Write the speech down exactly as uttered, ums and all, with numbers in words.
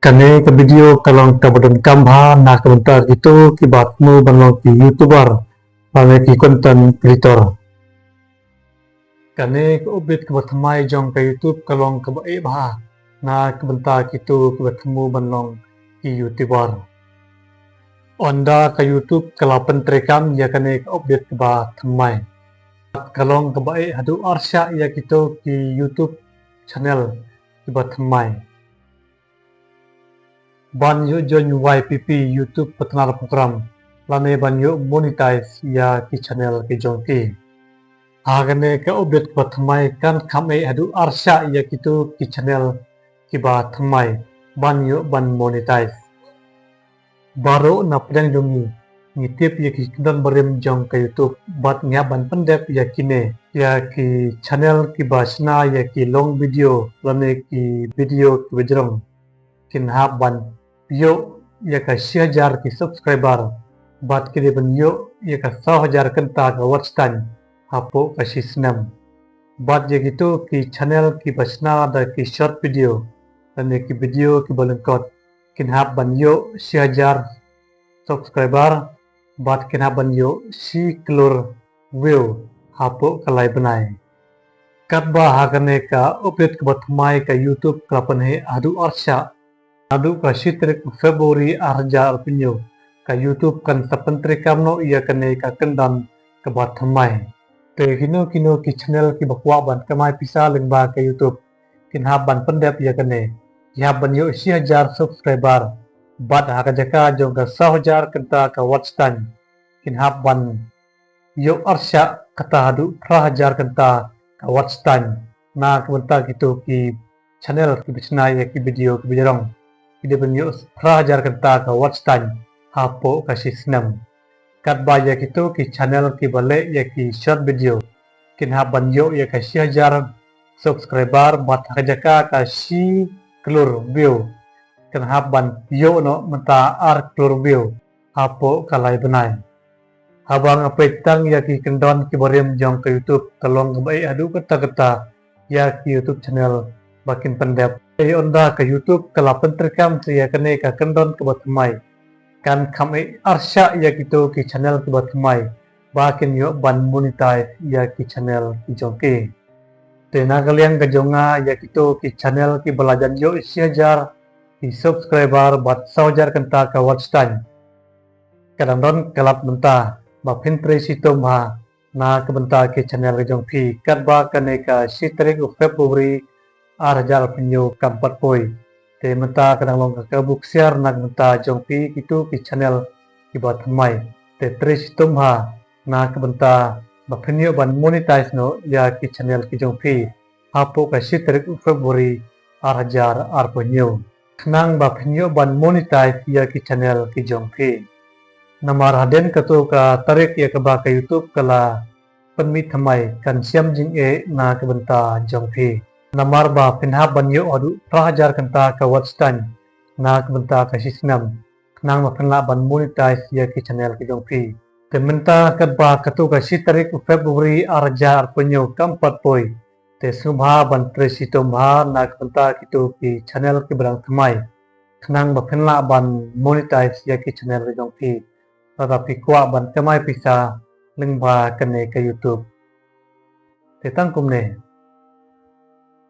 Kane ka video ka long kaba donkam bha na ka bynta kito kiba thmu ban long ki YouTuber lane ki content creator. Kane ka update kaba thymmai jong ka YouTube ka long kaba eh bha na ka bynta kito kiba thmu ban long ki YouTuber. Ynda ka YouTube ka la pyntreikam ïa kane ka update kaba thymmai. Ka long kaba eh haduh arshah ïa kito ki YouTube channel kiba thymmai. Ban ïoh join Y P P, YouTube Partner Program, lane ban ïoh monetize ïa ki channel ki jong ki. Ha kane ka update kaba thymmai kan kham eh haduh arshah ïa kito ki channel kiba thymmai ban ïoh ban monetize. Baroh na pdeng jong ngi ngi tip ïa ki kyndon barim jong ka YouTube bad ngi hap ban pyndep ïa kine, ïa ki channel kiba shna ïa ki long video lane ki video kiba jrong kin hap ban ïoh ïa ka shi hajar ki subscriber bad ki dei ban ïoh ïa ka saw hajar kynta ka watch time hapoh ka shi snem. Bad ïa kito ki channel kiba shna da ki short video lane ki video kiba lyngkot kin hap ban ïoh shi hajar subscriber bad kin hap ban ïoh shi klur view hapoh ka lai bnai. Katba ha kane ka update kaba thymmai ka YouTube ka la pynheh haduh arshah. Naduh ka shi tarik February ar hajar arphew hynñiew ka YouTube kan sa pyntreikam noh ïa kane ka kyndon kaba thymmai. Te kino kino ki channel kiba kwah ban kamai pisa lyngba ka YouTube kin hap ban pyndep ïa kane. Ki hap ban ïoh shi hajar subscriber bad ha ka jaka jong ka saw hajar kynta ka watch time kin hap ban ïoh arshah kata haduh phra hajar kynta ka watch time na ka bynta kito ki channel kiba shna ïa ki video kiba jrong. Ki dei ban ïoh phra hajar kynta ka watch time hapoh ka shi snem. Katba ïa kito ki channel kiba leh ïa ki short video kin hap ban ïoh ïa ka shi hajar subscriber bad ha ka jaka ka shi klur view kin hap ban ïoh noh mynta ar klur view hapoh ka lai bnai. Haba nga peit tang ïa ki kyndon kiba rim jong ka YouTube ka long kaba eh haduh katta katta ïa ki YouTube channel ba kin pyndep. Te ynda ka YouTube ka la pyntreikam sa ïa kane ka kyndon kaba thymmai kan kham eh arshah ïa kito ki channel kiba thymmai ba kin ïoh ban monetize ïa ki channel ki jong ki. Te na ka liang ka jong nga ïa kito ki channel kiba la jan ïoh shi hajar ki subscriber bad saw hajar kynta ka watch time. Ka dang don ka lad mynta ba phin trei shitom bha na ka bynta ki channel ki jong phi katba kane ka shi tarik u February ar hajar arphew hynñiew kam pat poi. Te mynta ka dang long ka kabu ksiar na ka bynta jong phi kito ki channel kiba thymmai. Te trei shitom bha na ka bynta ba phin ïoh ban monetize noh ïa ki channel ki jong phi hapoh ka shi tarik u February ar hajar arphew hynñiew. Khnang ba phin ïoh ban monetize ïa ki channel ki jong phi. Namar hadien kato ka tarik ïa kaba ka YouTube ka la pynmih thymmai kan shem jingeh na ka bynta jong phi. Namar ba phin hap ban ïoh haduh phra hajar kynta ka watch time na ka bynta ka shi snem. Khnang ba phin lah ban monetize ïa ki channel ki jong phi. Te mynta katba kato ka shi tarik u February ar hajar arphew hynñiew kam pat poi. Te sngewbha ban trei shitom bha na ka bynta kito ki channel kiba dang thymmai. Khnang ba phin lah ban monetize ïa ki channel ki jong phi. Lada phi kwah ban kamai pisa lyngba kane ka YouTube. Te tang kumne.